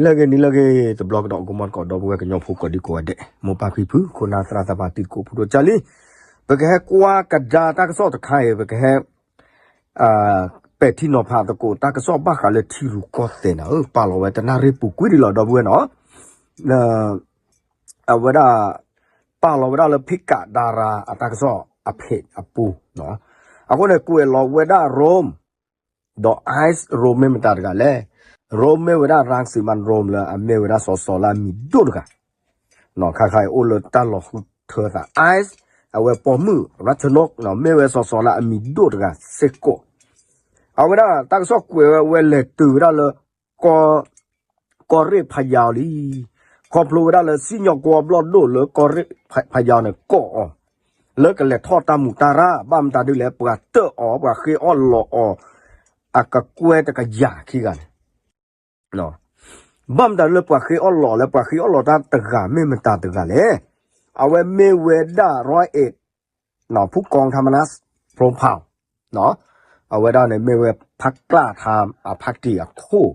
လၢအဂ့ၤ နံၤလၢအဂ့ၤ တဘျီကဒီး ကမီၣ်တကိး ဒီပုၢ်ဝဲၢ်ကညီဖိကိးဒံကိးဂၤဒဲး မိၢ်ပၢ်ဖံဖု ခိၣ်နၢ်သရၣ်သမါ တံၤသကိးဖိဒိၣ်ကၢ်လံ, ပကဟဲကွၢ်ကဒါတၢ်ကစီၣ်တခါအံၤ ပကဟဲ ပဲာ်ထံနီၤဖးသကိး တၢ်ကစီၣ်ဘၣ်ဃးလၢထံရူၢ်ကီၢ်သဲးန့ၣ် ပာ်လီၤဝဲတနၣ်ရံၣ်ပူၤကွံာ်ဒံးလီၤ ဒီပုၢ်ဝဲၢ်နီၤ, အဝဲဒၣ် ပာ်လီၤဝဲဒၣ်လၢ ဖံးကးဒါရၤ အတၢ်ကစီၣ်အဖျၢၣ်အပူၤ, အဃိန့ၣ် ကွဲးလီၤဝဲဒၣ် Rome ဒီး ICE Rome မ့ၢ်မတၤတဂၤလဲၣ်, Rome မ့ၢ်ဝဲဒၣ် ရၣ်စံမၣ် Rome လၢအမ့ၢ်ဝဲဒၣ်စီၤစီၤလၢအမံၤဒိၣ်တဂၤ, ခါခါအံၤအိၣ်လၢတၢ်လီၤဃုထၢသး ICE အဝဲပိာ်မုၣ် ရၣ်စနိး မ့ၢ်ဝဲစီၤစီၤလၢအမံၤဒိၣ်တဂၤစ့ၢ်ကီး, အဝဲဒၣ်တၢ်ကစီၣ်ကွဲးဝဲ အဝဲလဲၤတုၤဝဲဒၣ်လၢ ကီၢ်ရ့ၣ်ဖယါအီၤလံ, ခီဖျိဝဲဒၣ်လၢစံၣ်ညီၣ်ကွီၢ်ဘျီၣ်ဒိၣ်လၢကီၢ်ရ့ၣ်ဖ ဖယါအီၤန့ၣ် ကိးအီၤ လၢကလဲၤထီၣ်တၢ်မူးတၢ်ရၢ် ဘၣ်မတၤဒ်လဲၣ် ပှၤတၢၣ်အီၤ ပှၤဃ့အီၣ်လီးအီၤ အကကွဲၢ်တကယၤခံဂၤန့ၣ်, ဘၣ်မတၤဒ်လၢပှၤဃ့အီၣ်လီးလၢ ပှၤဃ့အီၣ်လီးတၢ်တဂၤမ့ၢ်မတၤတဂၤလဲၣ်, အဝဲမ့ၢ်ဝဲဒၣ် ร้อยเอ็ด ဖူကီၢ် ธรรมนัส พรหมเผ่า အဝဲဒၣ်န့ၣ်မ့ၢ်ဝဲ พรรคกล้าทำ အ พรรค တံၤအခိၣ်,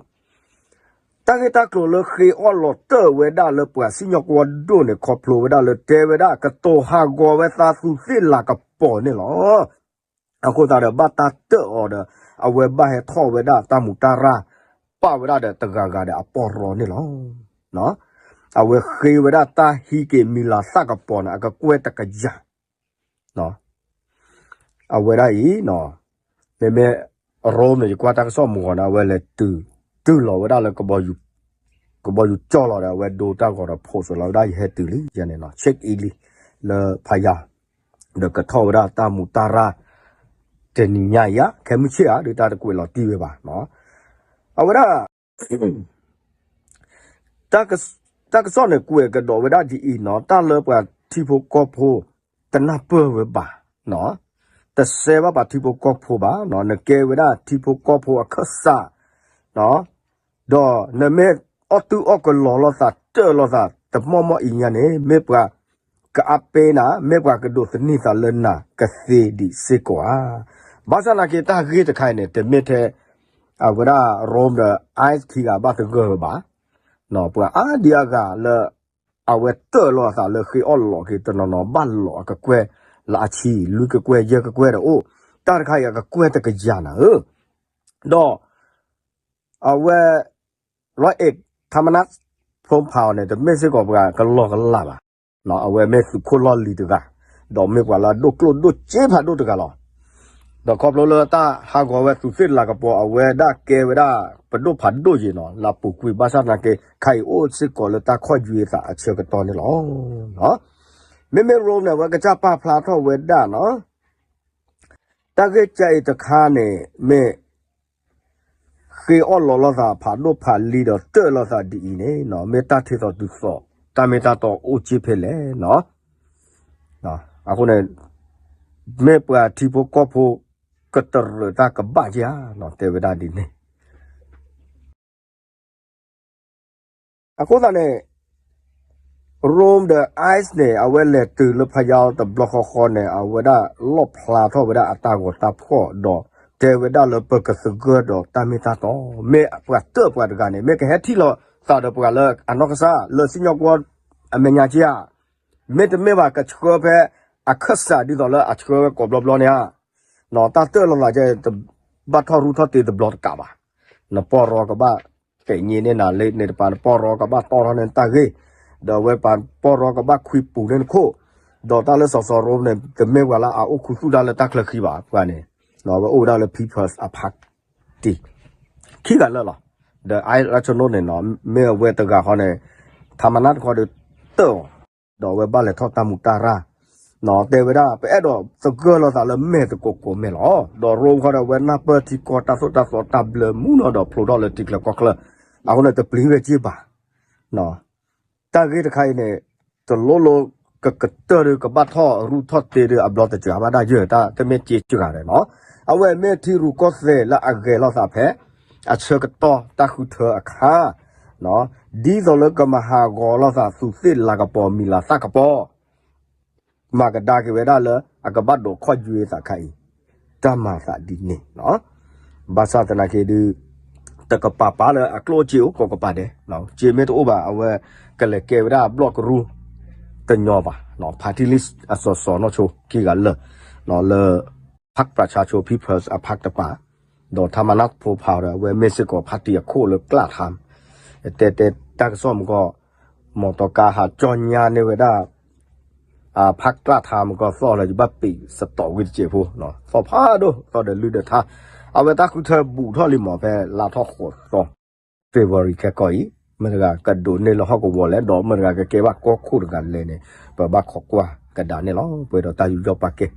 တၢ်ဂ့ၢ်တၢ်ကျိၤလၢဃ့အီၣ်လီးတၢၣ်ဝဲဒၣ်လၢပှၤစံၣ်ညီၣ်ကွီၢ်ဒိၣ်န့ၣ် ခီဖျိဝဲဒၣ်လၢတဲဝဲဒၣ် ကတိၤဟးဂီၤဝဲသးသူးသ့ၣ်လၤကပီၤန့ၣ်လီၤ. အဃိသတးဒီး ဘၣ်တၢ်တၢၣ်အီၤဒီး အဝဲဘၣ်ဟဲထီၣ်ဝဲဒၣ်တၢ်မူးတၢ်ရၢ် ပာ်ဝဲဒၣ်ဒီးတဂၤဂၤဒီးအပီၢ်ရီန့ၣ်လီၤ. အဝဲဃ့ဝဲဒၣ်တၢ်ဟံးက့ၤမံၤလၤသၣ်ကပီၤန့ၣ် အကကွဲၢ်တကယၤ အဝဲဒၣ်အံၤ မ့မ့ၢ် Rome န့ၣ် ယကွၢ်တၢ်ကစီၣ်မုၢ်ဂီၤန့ၣ် အဝဲလဲၤတုၤ တုၤလီၤဝဲဒၣ်လၢ ကဘီယူၤကၠီၣ်လီၤဒီး အဝဲဒိတၢ်ဂီၤဒီး post လီၤဝဲဒၣ် ယဟဲတုၤလံ ယဲန့ၣ်နီၤ check in လံ လၢဖယါ ဒီးကထီၣ်ဝဲဒၣ်တၢ်မူးတၢ်ရၢ် တနံၤညါအံၤဧါ ခဲမုၢ်ဆ့ၣ်ဧါ ဒုးတၢ်တကွဲးလီၤတံၢ်ဝဲဘၣ်. အဝဲဒၣ် တၢ်ကစီၣ်န့ၣ်ကွဲးကဒီးဝဲဒၣ်ဒ်အံၤနီၤ တၢ်လၢပှၤထံဖိကီၢ်ဖိ တနၢ်ပၢၢ်ဝဲဘၣ်, တစဲးဘၣ်ပှၤထံဖိကီၢ်ဖိဘၣ်, နကဲဝဲဒၣ်ထံဖိကီၢ်ဖိအခၢၣ်စး ဒီးနမ့ၢ်အီၣ်တုအီၣ်ကလီၤလိာ်သး တၢၣ်လိာ်သး တမီၢ်မီၢ်အံၤညါန့ၣ် မ့ၢ်ပှၤကအါပ့ၤနၤ မ့ၢ်ပှၤကဒိးသန့ၤသးလၢနၤကသ့ဒံးစ့ၢ်ကီးဧါ. ဘၣ်ဆၣ်နာ်က့ တၢ်ဂ့ၢ်တခါအံၤန့ၣ် တမ့ၢ်ထဲ အဝဲဒၣ် Rome ဒီး ICE ခံဂၤဘၣ်သဂၢၢ်ဝဲဘၣ်, ပှၤအါဒံအါဂၤလၢ အဝဲတၢၣ်လိာ်အသးလၢဃ့အီၣ်လီးက့ၤတနီၤနီၤ ဘၣ်လီၤအကကွဲၢ်လၢအဆံ လွံၢ်ကကွဲၢ် ယဲၢ်ကကွဲၢ်ဒီးအိၣ်, တၢ်တခါအံၤအကကွဲၢ်တကယၤနၤဧၢ, ဒီး အဝဲ ร้อยเอ็ด ธรรมนัส พรหมเผ่า န့ၣ် တမ့ၢ်စ့ၢ်ကီးပှၤကလီကလးဘၣ်, အဝဲမ့ၢ်သုးခိၣ်လီၢ်လံၤတဂၤ, ဒီးမ့ၢ်ပှၤလၢအဒိၣ်ကျိၣ်ဒိၣ်စ့ဖးဒိၣ်တဂၤလီၤ. ဒီးခီဖျိလၢတၢ်ဟးဂီၤဝဲသူးသ့ၣ်လၤကပီၤ အဝဲဒၣ်ကဲဝဲဒၣ်ပဒိၣ်ဖးဒိၣ်ယံၤနီၤ လၢအပူၤကွံာ် ဘၣ်ဆၣ်သနာ်က့ ခါအံၤအိၣ်စ့ၢ်ကီးလၢတၢ်ခီၣ်ယွဲသးအဆၢကတီၢ်န့ၣ်လီၤ. မ့မ့ၢ် Rome န့ၣ် အဝဲကစၢ်ပာ်ဖျါထီၣ်ဝဲဒၣ်နီၤ တၢ်ဂ့ၢ်ကဲအံၤတခါန့ၣ် မ့ၢ် ဃ့အီၣ်လီၤလိာ်သးဖးဒိၣ်ဖးလံၤဒီးတၢၣ်လိာ်သးဒ်အံၤန့ၣ်နီၤ မ့ၢ်တၢ်ထဲသိးတုၤသိး တၢ်မ့ၢ်တၢ်တီအိၣ်က့ဖဲလဲၣ်နီၤ. အဃိန့ၣ် မ့ၢ်ပှၤထံဖိကီၢ်ဖိ ကတရၢၢ်တၢ်ကဘၣ်ဧါနီၤ တဲဝဲဒၣ်ဒ်န့ၣ် အဃိသတးန့ၣ် Rome ဒီး ICE န့ၣ် အဝဲလဲၤတုၤလၢဖယါတဘျီဃီဃီန့ၣ် အဝဲဒၣ်လီၣ်ဖျါထီၣ်ဝဲဒၣ်အတၢ်ဂီၤတၢ်ဖှီၣ်ဒီး တဲဝဲဒၣ်လၢပကသဂၢၢ်ဒီးတၢ်မ့ၢ်တၢ်တီ မ့ၢ်ပှၤတၢၣ်ပှၤတဂၤန့ၣ် မ့ၢ်ကဟဲထံၣ်လိာ်သးဒီးပှၤလၢအနီၢ်ကစၢ်လၢစံၣ်ညီၣ်ကွီၢ်အမဲာ်ညါက့ဧါ, မ့တမ့ၢ်ဘၣ်ကဆှၢဖဲအခၢၣ်စးဒ်သိးလၢအဆှၢဝဲကိးဘျီဘျီန့ၣ်ဧါ တၢ်တၢၣ်လိာ်သးကဲ တဘၣ်ထီၣ်ရူၢ်ထီၣ်တ့တဘျီတကးဘၣ်, နပီၢ်ရီကဘၣ် ကဲးညါန့ၢ်နၤလၢန့ၣ်တပၤ နပီၢ်ရီကဘၣ်တီထီၣ်န့ၢ်နတၢ်ဂ့ၢ်, ဒီးအဝဲပှၤပီၢ်ရီကဘၣ်ခွံပူၤန့ၢ်နခိၣ်, ဒီးတၢ်လၢစီၤစီၤရိမ့ၢ်န့ၣ် တမ့ၢ်ပှၤလၢအအိၣ်ခူသူၣ်တၢ်လၢတၢ်ချၢဃံဘၣ် ပှၤန့ၣ်, အဝဲအိၣ်ဝဲဒၣ်လၢ People's Party ခံဂၤလၢာ်လီၤ, ဒီး Ice Rational န့ၣ်နီၤ မ့ၢ်အဝဲတဂၤဃီန့ၣ် ထါမနါတခီဒီးတၢၣ်အီၤ ဒီးအဝဲဘၣ်လဲၤထီၣ်တၢ်မူးတၢ်ရၢ်, တဲဝဲဒၣ် ပအဲၣ်ဒိးသဂၢၢ်လိာ်သးလၢမဲာ်သကိးကိးမဲာ်လီၤ. ဒီးရိမ့ၢ်ဃီဒီး အဝဲနၢ်ပၢၢ်ထံကီၢ်တၢ်သိၣ်တၢ်သီတၢ်ဘျၢမူနီၤဒီးဖျိထီၣ်လၢထံချၢကီၢ်ချၢ, အဃိန့ၣ်တပျံၤဝဲက့ဘၣ်. တၢ်ဂ့ၢ်တခါအံၤန့ၣ် တလိၣ်လိၣ်ကကတၢၢ်ဒီးကဘၣ်ထီၣ်ရူၢ်ထီၣ်တ့ဒီးအဘျီတစှၤဘၣ်ဒၣ်ယဲၢ် တၢ်တမ့ၢ်က့စှၤဒီးနီၤ, အဝဲမ့ၢ်ထံရူၢ်ကီၢ်သဲးလၢအဂဲၤလိာ်သးဖဲ အဆၢကတီၢ်တၢ်ဃုထၢအခါ ဒ်သိးလၢကမၤဟးဂီၤလိာ်သးသူးသ့ၣ်လၤကပီၤမံၤလၤသၣ်ကပီၤ မၤကဒါက့ၤဝဲဒၣ်လၢအကဘၣ်ဒိးခီၣ်ယွဲသးခါအံၤ, တၢ်မၤသးဒ်န့ၣ်, ဘၣ်ဆၣ်သနာ်က့ဒုး တကပၤပၤလၢအကျိၣ်အစ့အိၣ်ကိးကပၤဒဲး, စ့မ့ၢ်တအိၣ်ဘၣ် အဝဲကလဲၤကဲဝဲဒၣ်ဘျီၣ်ကရူၢ် တညီဘၣ်, party list အစီၤစီၤနီၢ်ဆိခံဂၤလၢာ် လၢ พรรคประชาชน People's အ พรรค တပၤ, ဒီးထါမနၢ်ဖိဖးဒီး အဝဲမ့ၢ်စ့ၢ်ကီး party အခိၣ်လၢကျးထါ, တဲတဲတၢ်ကစီၣ်မကီၢ် မီတီကါဟးကၠီညါန့ၢ်ဝဲဒၣ် အ พรรค ကျးထါမကီၢ်သီၣ်လၢ ယဘၣ်ပံးစတီးဝံၤတစဲးဖိ, သီၣ်ဖးဒိၣ်သီၣ်ဒီးလုၢ်ဒီးထါ, အဝဲတၢ်ဃုထၢဘူးထီၣ်လံမး ဖဲလါထီၣ်ဃိးသီ February ခဲကီၢ်အံၤ, မတၤတဂၤကဒိးန့ၢ်လၢဟီၣ်ကဝီၤလဲၣ် ဒီးမတၤတဂၤကကဲဘၣ်ကီၢ်ခိၣ်တဂၤလဲၣ်န့ၣ် ပဘၣ်ခိးကွၢ်ကဒါန့ၣ်လီၤ. ပှဲၤဒီးတၢ်ယူးယီၣ်ပာ်ကဲ